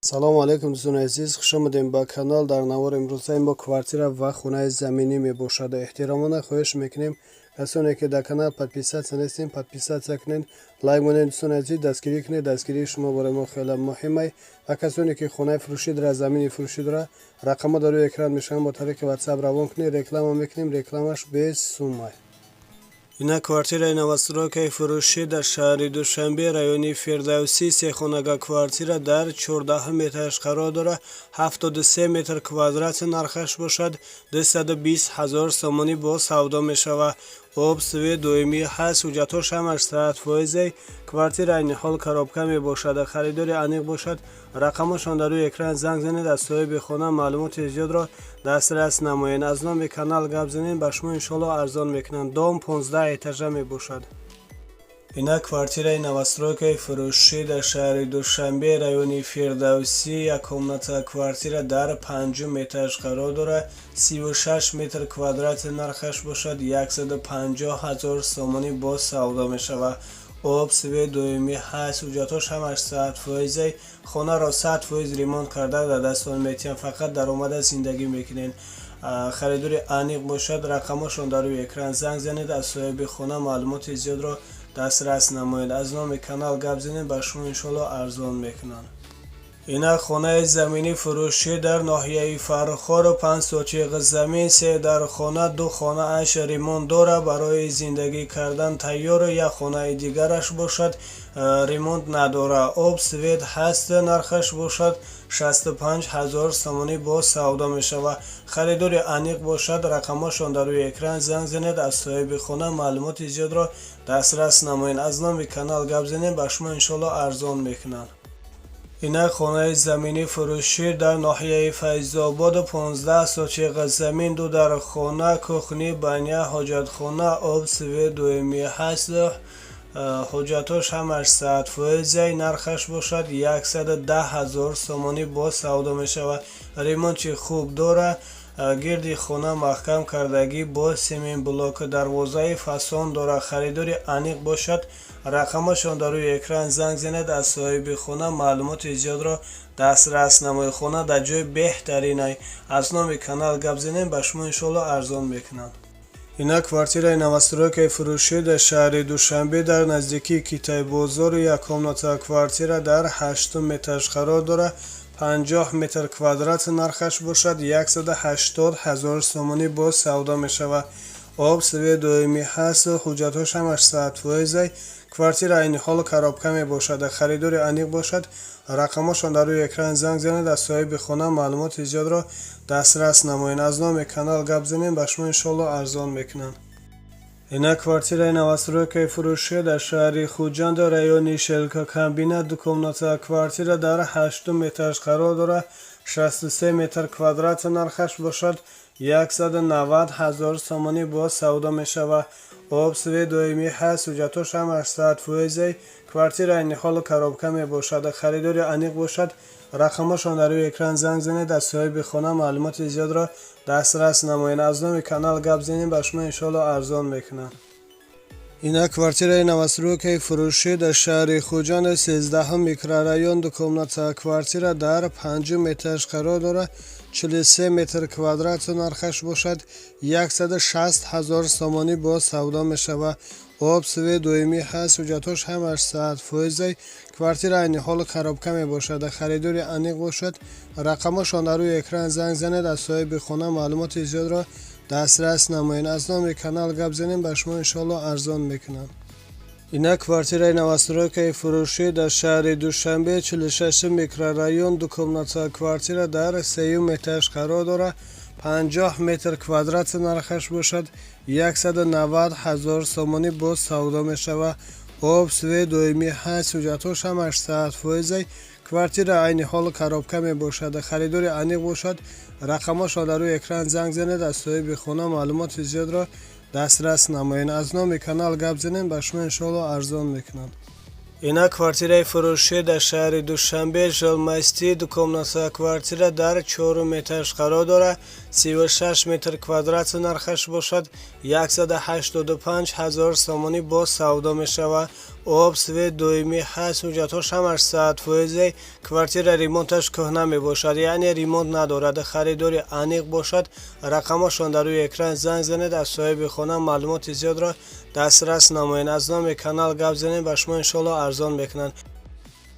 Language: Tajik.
Салому алайкум, дӯстони азиз, хушомадем ба канал. Дар навори имрӯзаи мо квартира ва хонаи заминӣ мебошад. Эҳтиромона хоҳиш мекунем, касоне ки дар канал подписаться нестем, подписаться кунед, лайк монед. Дӯстони азиз, дастгирӣ кунед, дастгирии шумо барои мо хеле муҳимай. Ва касоне ки хонаи фурӯшӣ дорад, замини фурӯшӣ дорад, рақамҳо дар рӯи экран мешаванд, бо тариқи WhatsApp равон кунед, реклама мекунем, рекламаш без суммай. Ина квартираи новостройкаи фурӯшӣ дар шаҳри Душанбе, райони Фирдавсӣ. Сехонага квартира дар 14-ум этаж қарор дорад, 73 метр квадрат, нархаш бошад 220 ҳазор сомонӣ, бо савдо мешавад. Об, свет доимӣ ҳаст, ҳуҷҷатҳош ҳамаш 100%. Квартира айни ҳол коробка мебошад. Харидори аниқ бошад, рақамҳошон дар рӯи экран, занг занед, аз соҳиби хона маълумоти зиёдро дастрас намоед. Аз номи канал гап занед, ба шумо иншоалло арзон мекунанд. Дом 15 этажа мебошад. Ина квартираи новостройкаи фурӯшӣ дар шаҳри Душанбе, райони Фирдавсӣ. Як комната квартира дар панҷум этаж қарор дорад, 36 метр квадрат, нархаш бошад 150 ҳазор сомонӣ, боз савдо мешавад. Об, свет доимӣ ҳаст, ҳуҷҷатҳош ҳамаш 100%. Хонаро 100% ремонт карда дар дастон метиҳанд, фақат даромада зиндагӣ мекунед. Харидори аниқ бошад, рақамҳошон дар рӯи экран, занг занед, аз соҳиби хона маълумоти зиёдро дастрас намоед. Аз номи канал гап занед, ба шумо иншоалло арзон мекунанд. Ина хонаи заминӣ фурӯшӣ дар ноҳияи Фархор, 5 сотиқ замин, се дар хона, ду хонааш ремонт дорад, барои зиндагӣ кардан тайёр, як хонаи дигараш бошад, ремонт надорад. Об, свет ҳаст, нархаш бошад 65 ҳазор сомонӣ, боз савдо мешавад. Харидори аниқ бошад, рақамҳошон дар рӯи экран, занг занед, аз соҳиби хона маълумоти зиёдро дастрас намоед. Аз номи канал гап занед, ба шумо иншоалло арзон мекунанд. Инак хонаи заминӣ фурӯшӣ дар ноҳияи Файзобод, 15 сотиқ замин, ду дар хона, кухня, баня, ҳоҷатхона, об, свет доимӣ ҳаст, ҳуҷҷатҳош ҳамаш 100%, нархаш бошад 110 ҳазор сомонӣ, боз савдо мешавад. Ремонти хуб дорад, гирди хона маҳкам кардагӣ бо семенблок, дарвозаи фасон дорад. Харидори аниқ бошад, рақамашон дар рӯи экран, занг занед, аз соҳиби хона маълумоти зиёдро дастрас намоед. Хона дар ҷои беҳтаринай. Аз номи канал гап занем, ба шумо иншоалло арзон мекунанд. Инак квартираи новостройкаи фурӯшӣ дар шаҳри Душанбе, дар наздикии Китайбозор. Як комната квартира дар ҳаштум этаж қарор дорад, 50 метр квадрат, нархаш бошад 180 ҳазор сомонӣ, боз савдо мешавад. Об, свет доимӣ ҳаст, ҳуҷҷатҳош ҳамаш 100%. Квартира айни ҳол коробка мебошад. Харидори аниқ бошад, рақамҳошон дар рӯи экран, занг занед, аз соҳиби хона маълумоти зиёдро дастрас намоед. Аз номи канал гап занем, ба шумо иншоалло арзон мекунанд. Инак квартираи новостройкаи фурӯшӣ дар шаҳри Хуҷанд, райони Шелкокомбинат. Ду комната квартира дар ҳаштум этаж қарор дорад, 63 метр квадрат, нархаш бошад 190 ҳазор сомонӣ, боз савдо мешавад. Об, свет доимӣ ҳаст, ҳуҷҷатҳош ҳамаш 100%. Квартира айни ҳол коробка мебошад. Харидори аниқ бошад, рақамҳошон дар рӯи экран, занг занед, аз соҳиби хона маълумоти зиёдро дастрас намоед. Аз номи канал гап занем, ба шумо иншоалло арзон мекунанд. Инак квартираи новостройкаи фурӯшӣ дар шаҳри Хуҷанд, 13-ум микрорайон. Ду комната квартира дар панҷум этаж қарор дорад, 43 метр квадрат, нархаш бошад 160 ҳазор сомонӣ, боз савдо мешавад. Об, свет доимӣ ҳаст, ҳуҷҷатҳош ҳамаш 100%. Квартира айни ҳол коробка мебошад. Харидори аниқ бошад, рақамҳошон дар рӯи экран, занг занед, аз соҳиби хона маълумоти зиёдро дастрас намоед. Аз номи канал гап занем, ба шумо иншоалло арзон мекунанд. Инак квартираи новостройкаи фурӯшӣ дар шаҳри Душанбе, 46 микрорайон. Ду комната квартира дар сеюм этаж қарор дорад, 50 метр квадрат, нархаш бошад 190 ҳазор сомонӣ, боз савдо мешавад. Об, свет доимӣ ҳаст, ҳуҷҷатҳош ҳамаш 100%. Квартира айни ҳол коробка мебошад. Харидори аниқ бошад, рақамҳошон дар рӯи экран, занг занед, аз соҳиби хона маълумоти зиёдро дастрас намоед. Аз номи канал гап занем, ба шумо иншоалло арзон мекунанд. Инак квартираи фурӯшӣ дар шаҳри Душанбе, Жилмастӣ. Ду комната квартира дар чорум этаж қарор дорад, 36 метр квадрат, нархаш бошад 185 ҳазор сомонӣ, боз савдо мешавад. Об, свет доимӣ ҳаст, ҳуҷҷатҳош ҳамаш 100%. Квартира ремонташ кӯҳна мебошад, яъне ремонт надорад. Харидори аниқ бошад, рақамҳошон дар рӯи экран, занг занед, аз соҳиби хона маълумоти зиёдро дастрас намоед. Аз номи канал гап занед, ба шумо иншоалло арзон мекунанд.